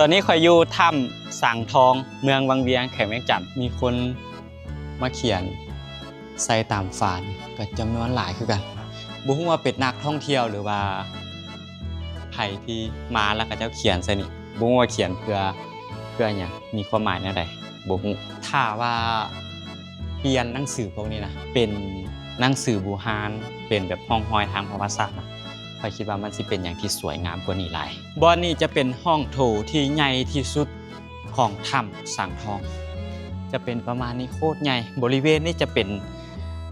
ຕອນນີ້ຂ້ອຍຢູ່ຖ້ຳສັງທອງ ເມືອງວັງວຽງ ແຂວງວຽງຈັນ. ມີຄົນມາຂຽນໃສ່ຕາມຝານີ້ກໍຈຳນວນຫຼາຍຄືກັນ. ບໍ່ຮູ້ວ່າເປັນນັກທ່ອງທ່ຽວ ຫຼືວ່າໃຜທີ່ມາແລ້ວເຂົາເຈົ້າຂຽນໃສ່ນີ້. ບໍ່ຮູ້ວ່າຂຽນເພື່ອ ເພື່ອຫຍັງ ມີຄວາມໝາຍແນວໃດ ບໍ່ຮູ້. ຖ້າວ່າປ່ຽນໜັງສືພວກນີ້ນະ ເປັນໜັງສືບູຮານ ເປັນແບບຮ່ອງຮອຍທາງປະຫວັດສາດນະ ຂ້ອຍຄິດວ່າມັນຊິເປັນຫຍັງທີ່ສວຍງາມກວ່ານີ້ຫຼາຍ. ບ່ອນນີ້ຈະເປັນຫ້ອງໂຖທີ່ໃຫຍ່ທີ່ສຸດຂອງຖ້ຳສັງທອງ ຈະເປັນປະມານນີ້ ໂຄດໃຫຍ່. ບໍລິເວນນີ້ຈະເປັນ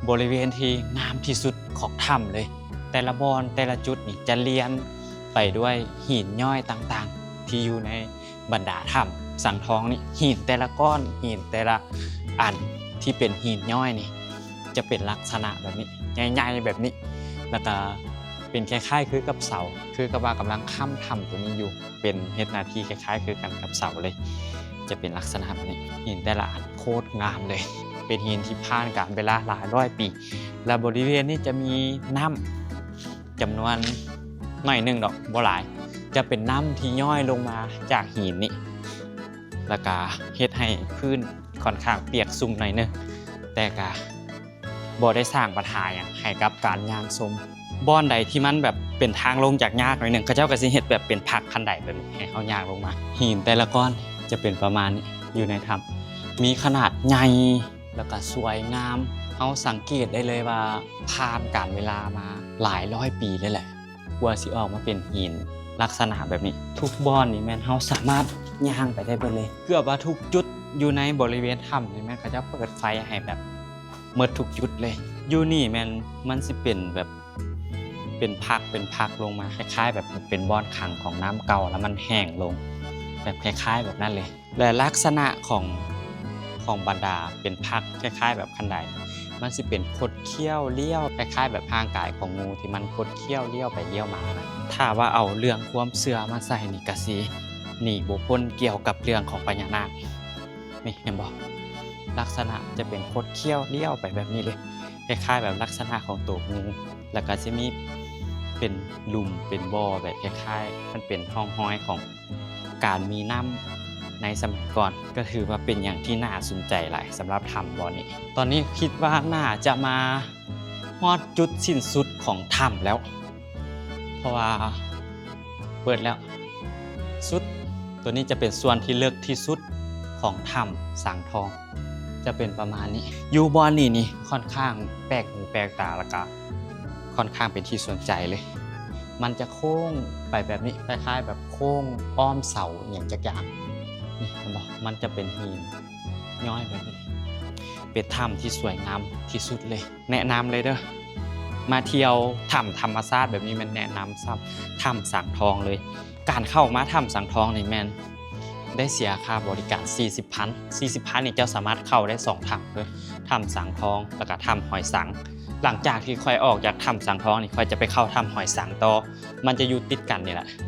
ບໍລິເວນທີ່ງາມທີ່ສຸດຂອງຖ້ຳເລີຍ. ແຕ່ລະບ່ອນ ແຕ່ລະຈຸດນີ້ຈະລຽນໄປດ້ວຍຫີນຍ້ອຍຕ່າງໆ ທີ່ຢູ່ໃນບັນດາຖ້ຳສັງທອງນີ້. ຫີນແຕ່ລະກ້ອນ ຫີນແຕ່ລະອັນທີ່ເປັນຫີນຍ້ອຍນີ້ ຈະເປັນລັກສະນະແບບນີ້ ໃຫຍ່ໆແບບນີ້ ແລ້ວກະເປັນຄ້າຍໆຄືກັບເສົາ ຄືກັບວ່າກຳລັງຄ້ຳຖ້ຳໂຕນີ້ຢູ່ ເປັນເຮັດໜ້າທີ່ຄ້າຍໆຄືກັນກັບເສົາເລີຍ. ຈະເປັນລັກສະນະແບບນີ້ ຫີນແຕ່ລະອັນໂຄດງາມເລີຍ ເປັນຫີນທີ່ຜ່ານການເວລາຫຼາຍຮ້ອຍປີ. ແລະ ບໍລິເວນນີ້ຈະມີນ້ຳຈຳນວນໜ້ອຍໜຶ່ງດອກ ບໍ່ຫຼາຍ ຈະເປັນນ້ຳທີ່ຍ້ອຍລົງມາຈາກຫີນນີ້ ແລ້ວກະເຮັດໃຫ້ພື້ນ ຂ້ອນຂ້າງປຽກຊຸ່ມໜ້ອຍໜຶ່ງ ແຕ່ກະບໍ່ໄດ້ສ້າງບັນຫາຫຍັງໃຫ້ກັບການຍ່າງຊົມ. ບ່ອນໃດທີ່ມັນແບບເປັນທາງລົງຈາກຍາກໜ້ອຍໜຶ່ງ ເຂົາເຈົ້າກໍຊິເຮັດແບບເປັນພັກຂັ້ນໄດແບບນີ້ ໃຫ້ເຮົາຍ່າງລົງມາ. ຫີນແຕ່ລະກ້ອນຈະເປັນປະມານນີ້ ຢູ່ໃນຖ້ຳ ມີຂະໜາດໃຫຍ່ ແລ້ວກໍສວຍງາມ. ເຮົາສັງເກດໄດ້ເລີຍວ່າຜ່ານການເວລາມາຫຼາຍຮ້ອຍປີເລີຍແຫຼະ ກວ່າຊິອອກມາເປັນຫີນລັກສະນະແບບນີ້. ທຸກບ່ອນນີ້ແມ່ນເຮົາສາມາດຍ່າງໄປໄດ້ເບິດເລີຍ. ເກືອບວ່າທຸກຈຸດຢູ່ໃນບໍລິເວນຖ້ຳນີ້ແມ່ນເຂົາເຈົ້າເປີດໄຟໃຫ້ແບບໝົດທຸກຈຸດເລີຍ. ຢູ່ນີ້ແມ່ນມັນຊິເປັນແບບເປັນພັກເປັນພັກລົງມາ ຄ້າຍໆແບບເປັນບ່ອນຂັງຂອງນ້ຳເກົ່າ ແລ້ວມັນແຫ້ງລົງ ແບບຄ້າຍໆແບບນັ້ນເລີຍ. ແລະ ລັກສະນະຂອງ ຂອງບັນດາເປັນພັກຄ້າຍໆແບບຂັ້ນໄດ ມັນຊິເປັນຄົດຄ້ຽວລ້ຽວ ຄ້າຍໆແບບຮ່າງກາຍຂອງງູທີ່ມັນຄົດຄ້ຽວລ້ຽວໄປລ້ຽວມານະ. ຖ້າວ່າເອົາເລື່ອງຄວາມເຊື່ອມາໃສ່ນີ້ ກະຊິໜີບໍ່ພົ້ນກ່ຽວກັບເລື່ອງຂອງພະຍານາກ. ນີ້ເຫັນບໍ່? ລັກສະນະຈະເປັນຄົດຄ້ຽວລ້ຽວໄປແບບນີ້ເລີຍ ຄ້າຍໆແບບລັກສະນະຂອງໂຕງູ ແລ້ວກະຊິມີເປັນຫຼຸມເປັນບໍ່ ແບບຄ້າຍໆມັນເປັນຮ່ອງຮອຍຂອງ ການມີນ້ຳໃນສະໄໝກ່ອນ ກໍຖືວ່າເປັນຫຍັງທີ່ໜ້າສົນໃຈຫຼາຍສຳລັບຖ້ຳບ່ອນນີ້. ຕອນນີ້ຄິດວ່າໜ້າຈະມາຮອດຈຸດສິ້ນສຸດຂອງຖ້ຳແລ້ວ ເພາະວ່າເປີດແລ້ວສຸດ. ໂຕນີ້ຈະເປັນສ່ວນທີ່ເລິກທີ່ສຸດຂອງຖ້ຳສັງທອງ ຈະເປັນປະມານນີ້. ຢູ່ບ່ອນນີ້ນີ້ຂ້ອນຂ້າງແປກຫູແປກຕາ ແລ້ວກະຂ້ອນຂ້າງເປັນທີ່ສົນໃຈເລີຍ. ມັນຈະໂຄ້ງໄປແບບນີ້ ຄ້າຍໆແບບໂຄ້ງອ້ອມເສົາຫຍັງຈັກຢ່າງ. ນີ້ເຫັນບໍ່? ມັນຈະເປັນຫີນຍ້ອຍແບບນີ້ ເປັນຖ້ຳທີ່ສວຍງາມທີ່ສຸດເລີຍ. ແນະນຳເລີຍເດີ້ ມາທ່ຽວຖ້ຳທຳມະຊາດແບບນີ້ ແມ່ນແນະນຳຊ້ຳ ຖ້ຳສັງທອງເລີຍ. ການເຂົ້າມາຖ້ຳສັງທອງນີ້ແມ່ນໄດ້ເສຍຄ່າບໍລິການສີ່ສິບພັນ ສີ່ສິບພັນນີ້ເຈົ້າສາມາດເຂົ້າໄດ້ສອງຖ້ຳເລີຍ ຖ້ຳສັງທອງ ແລ້ວກະຖ້ຳຫອຍສັງ. ຫຼັງຈາກທີ່ຂ້ອຍອອກຈາກຖ້ຳສັງທອງນີ້ ຂ້ອຍຈະໄປເຂົ້າຖ້ຳຫອຍສັງຕໍ່ ມັນຈະຢູ່ຕິດກັນນີ້ແຫຼະ.